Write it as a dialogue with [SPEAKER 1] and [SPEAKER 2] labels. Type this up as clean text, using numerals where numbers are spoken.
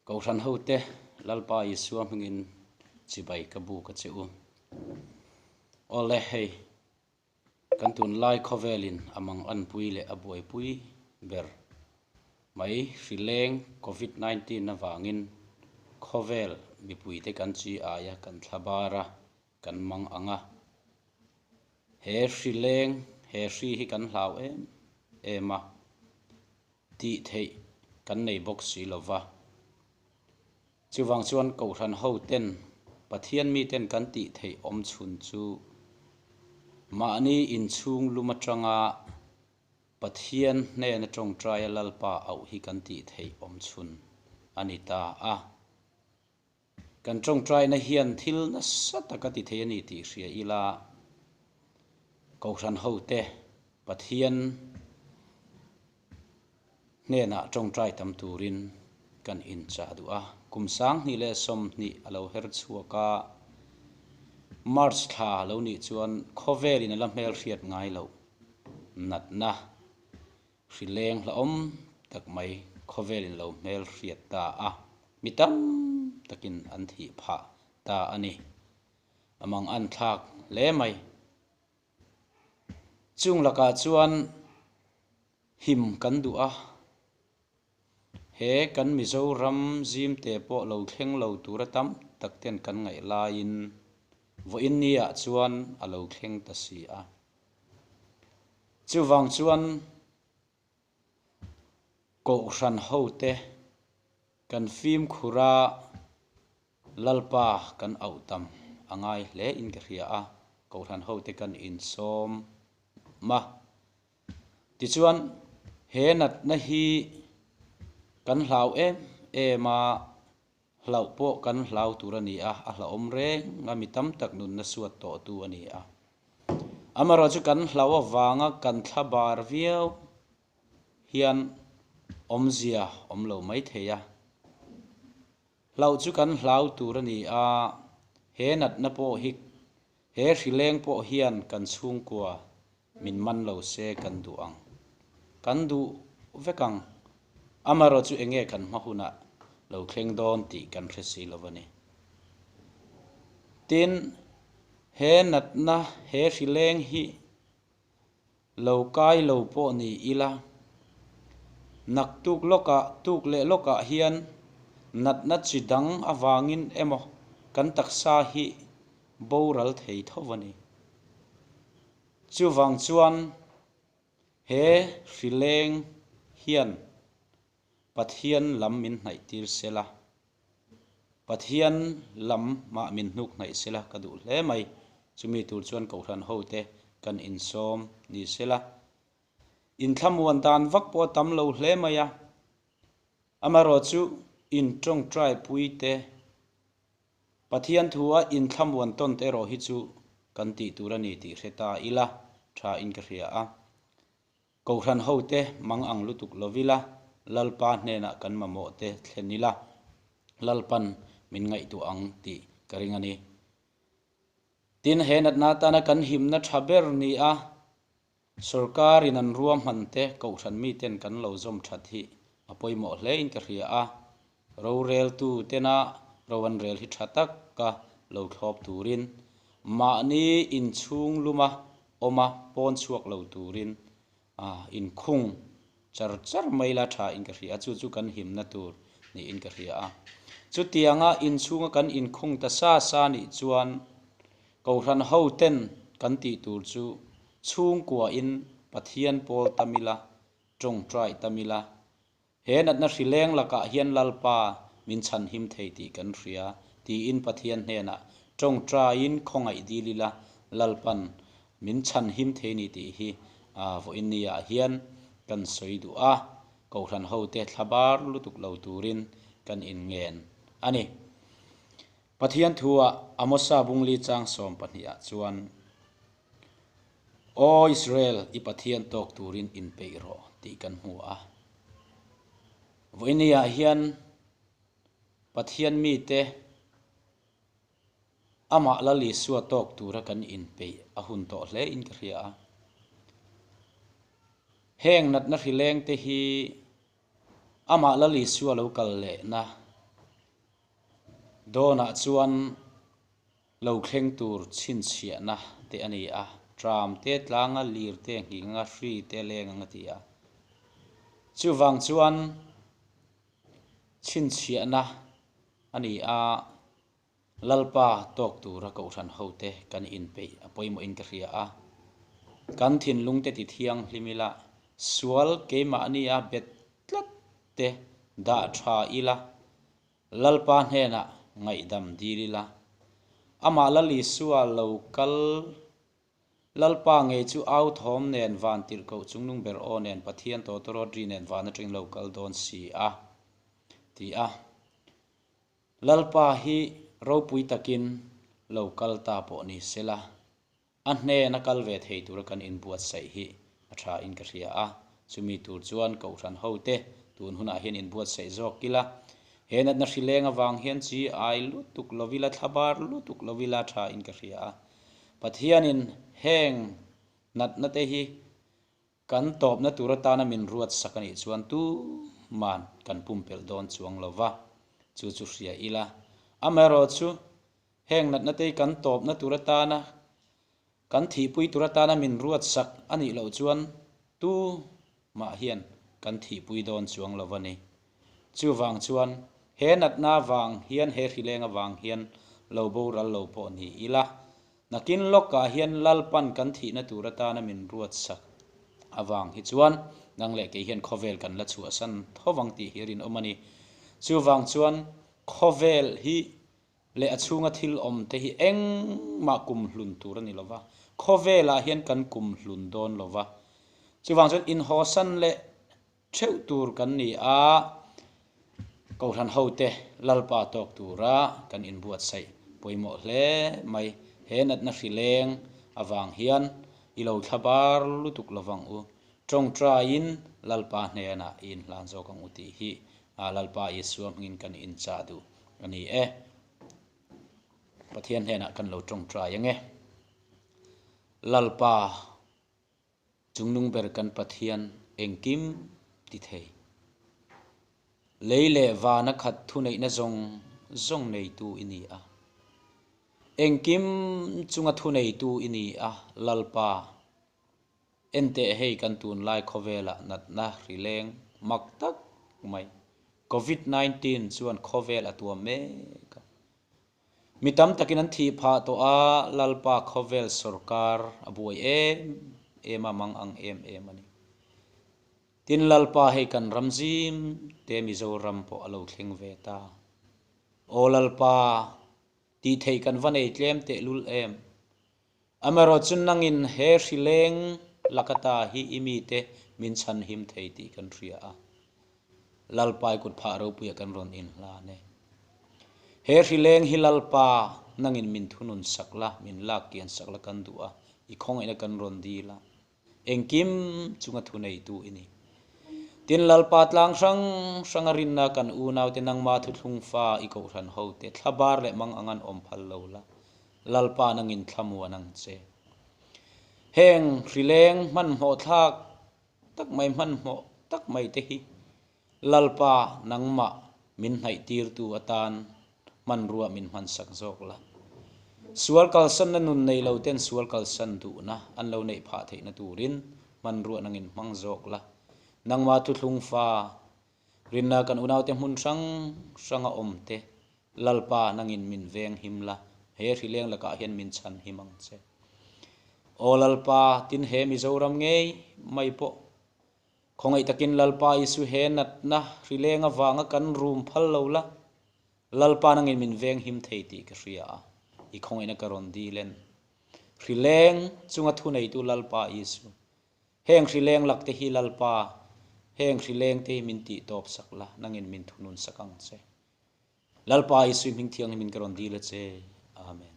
[SPEAKER 1] Kohhran hote Lalpa Isua hmingin chibai ka buk a che u. Awle hei, kan tunlai khawvelin a mang anpui leh a buaipui ber mai hrileng Covid 19 avangin khawvel mipuite kan chi aia kan thla bar a, kan mang ang a. He hrileng, he hri hi kan hlau em em a. Tih theih kan nei bawk si lo va. Chuvang chuan Kohhran ho ten Pathian miten kan tih theih awm chhun chu mahni inchhung lum atanga Pathian hnena tawngtaia Lalpa auh hi kan tih theih awm chhun a ni ta a. Kan tawngtaina hian thil nasa tak a ti thei a ni tih hria ila, Kohhran hote Pathian hnenah tawngtai tam turin kan inchah duh a. Kum 2020 a lo her chhuak a, March thla lo nih chuan khawvelin a la hmelhriat ngai loh natna Hrileng hlauhawm tak mai khawvelin lo hmel hriat ta a, mi tam takin an thih phah ta a ni. A mang an thlak hle mai. Chung lakah chuan him kan duh a, he kan Mizoram zimte pawh lo thleng lo tura tam tak ten kan ngaih laiin vawiin niah chuan a lo thleng ta si a. Chuvang chuan Kohhran hote kan fimkhur a, Lalpa kan auh tam a ngai hle in ka hria a, Kohhran hote kan insawm a. Tichuan he natna hi kan hlau em em a, Hlauh pawh kan hlau tur a ni a, a hlauhawm reng a, mi tam tak nunna suat tawhtu a ni a. Amaherawh chu kan hlauh avanga kan thla bar viau hian awmzia awm lo mai thei a. Hlauh chu kan hlau tur a ni a, he natna pawh hi, he hrileng pawh hian kan chhungkua Min man lo se kan duh ang. Kan duh vek ang. Amaherawh chu enge kan hma hunah lo thleng dawn tih kan hre si lo a ni. Tin, he natna, he hrileng hi lo kai lo pawh ni ila, naktuk lawkah, tuk leh lawkah hian natna chi dang avangin emaw kan taksa hi boral thei tho a ni. Chuvang chuan he hrileng hian Pathian lam min hnaih tir sela, Pathian lam mah min hnuk hnaih sela ka duh hle mai. Chumi tur chuan Kohhran hote kan insawm ni sela. Inthlamuan dan vak pawh a tam lo hle mai a, amaherawh chu intawngtai puite Pathian thua inthlamuan tawn te erawh hi chu kan tih tur a ni tih hre ta ila tha in ka hria a. Kohhran hote mang ang lutuk lo ila, Lalpa hnenah kan mamawh te thlen ila, Lalpan min ngaihtuah ang tih ka ring a ni. Tin, he natna atana kan himna tha ber ni a, Sorkarin an ruahman te kohhran miten kan lo zawm that hi a pawimawh hle in ka hria a, roreltu tena ro an rel hi tha taka lo thlawp turin, mahni inchhung luma awma pawn chhuak lo turin inkhung char char mai la tha in ka hria a, chu chu kan himna tur niin ka hria a. Chutianga inchhunga kan inkhung ta sa sa nih chuan Kohhran hoten kan tih tur chu chhungkuain Pathian pawl tam ila, tawngtai tam ila, he natna hrileng lakah hian Lalpa min chhanhim thei tih kan hria tiin Pathian hnenah tawngtaiin khawngaih dil ila, Lalpan min chhanhim thei ni tih hi vawiin niah hian kan sawi duh a, Kohhran hote thlabar lutuk lo turin kan inngen a ni. Pathian thua Amosa bungli chang 12 ah chuan, Aw Israel, i Pathian tawk turin inpeih rawh tih kan hmu a. Vawinia hian Pathian mite amah Lal Isua tawk tura kan inpeih a hun tawh hle in ka hria a. Heng natna hrileng te hi Amah Lal Isua lo kal lehna Dawnah chuan lo thleng tur chhinchhiahna te a ni a, tram te tlanga lir te nghing anga hri te leng ang a ti a. Chuvang chuan chhinchhiahna a ni a, Lalpa tawk tura kohhran hote kan inpeih a pawimawhin ka hria a. Kan thinlungte ti thianghlim ila, sual keimahnia bet tlat te dah tha ila, Lalpa hnenah ngaihdam dil ila, amah Lal Isua lo kal Lalpa ngei chu au thawm nen van tirhkoh chungnung ber aw nen Pathian tawtawrawt ri nen van atangin lo kal dawn si a, ti a. Lalpa hi ropui takin lo kal ta pawh ni sela, a hnena kal ve thei tura kan inbuatsaih hi a tha in ka hria a, chumi tur chuan Kohhran hote tun hunah hian inbuatsaih zawk ila, he natna hri leng avang hian chi ai lutuk lovila, thlabar lutuk lovila tha in ka hria a. Pathianin heng natna te hi Kan tawpna tur atana min ruat sak a nih chuan tuman kan pumpelh dawn chuang lo va, chu chu hria ila. Amaherawhchu, heng natna te hi kan tawpna tur atana, kan thihpui tur atana min ruat sak a nih loh chuan tumah hian kan thihpui dawn chuang lo va ni. Chuvang chuan, he natna vang hian, he hrileng avang hian lo boral lo pawh ni ila, Nakin lawkah hian Lalpan kan thihna tur atana min ruatsak avang hi chuan nang leh kei hian khawvel kan la chhuahsan thovang tih hi rinawm a ni. Chuvang chuan khawvel hi leh a chhunga thil awm te hi engmah kum hlun tur a ni lova, khawvelah hian kan kum hlun dawn lova. Chuvang chuan inhawsan leh Theuh tur kan ni a, Kohhran hote Lalpa tawk tura kan inbuatsaih pawimawh hle mai. He natna hri leng avang hian i lo thla bar lutuk lovang u. Tawngtaiin Lalpa hnenah i inhlan zawk ang u tih hi Lalpa Isua hmingin kan inchah duh a ni e. Pathian hnenah kan lo tawngtai ange. Lalpa. Chungnung ber kan Pathian engkim ti thei. Lei leh vana khat thuneihna zawng zawng neitu i ni a. Engkim chunga thuneitu i ni a, Lalpa. Enteh hei kan tunlai khawvelah natna hrileng mak tak mai Covid 19 chuan khawvel a tuam mek a. Mi tam takin an thih phah tawh a, Lalpa khawvel sawrkar a buai em em a, mang ang em em a ni. Tin, Lalpa hei kan ram zim te Mizoram pawh a lo thleng ve ta. Aw Lalpa, tih theih kan va nei tlem tehlul em? Amaherawh chu nangin he hri leng lakata hi i mite min chhanhim thei tih kan hria a. Lalpa i kut phah ropuia kan rawn inhlan e. He hri leng hi Lalpa nangin min thunun sak la, min lak kian sak la kan duh a, i khawngaihna kan rawn dil a. Engkim chunga thuneitu i ni. Tin, Lalpa tlang hrang hranga rinna kan unaute nangma thuthlung fa i kohhran hote thlabar leh mang ang an awm phal lo la, Lalpa nangin thlamuan ang che. Heng hrileng hmanhmawh thlak tak mai hmanhmawh tak mai te hi Lalpa nangmah min hnaihtirtu atan hmanrua min hmansak zawk la. Sual kalsanna nun nei lo ten sual kalsan duhna an lo neih phah theihna turin hmanrua nangin hmang zawk la. Nangmah thuthlung fa rinna kan unaute hmun hrang hranga awm te Lalpa nangin min veng him la, he hrileng lakah hian min chhan him ang che. Aw Lalpa, tin he Mizoram ngei mai pawh Khawngaih takin Lalpa Isu he natna hrileng avanga kan rum phal lo la, Lalpa nangin min veng him thei tih ka hria a, i khawngaihna ka rawn dil en. Hrileng chunga thuneitu Lalpa Isu, heng hrileng lakte hi Lalpa, heng hrileng te hi min tih tawp sak la, nangin min thunun sak ang che. Lalpa Isu i hming thianghlimin ka rawn dil a che. Amen.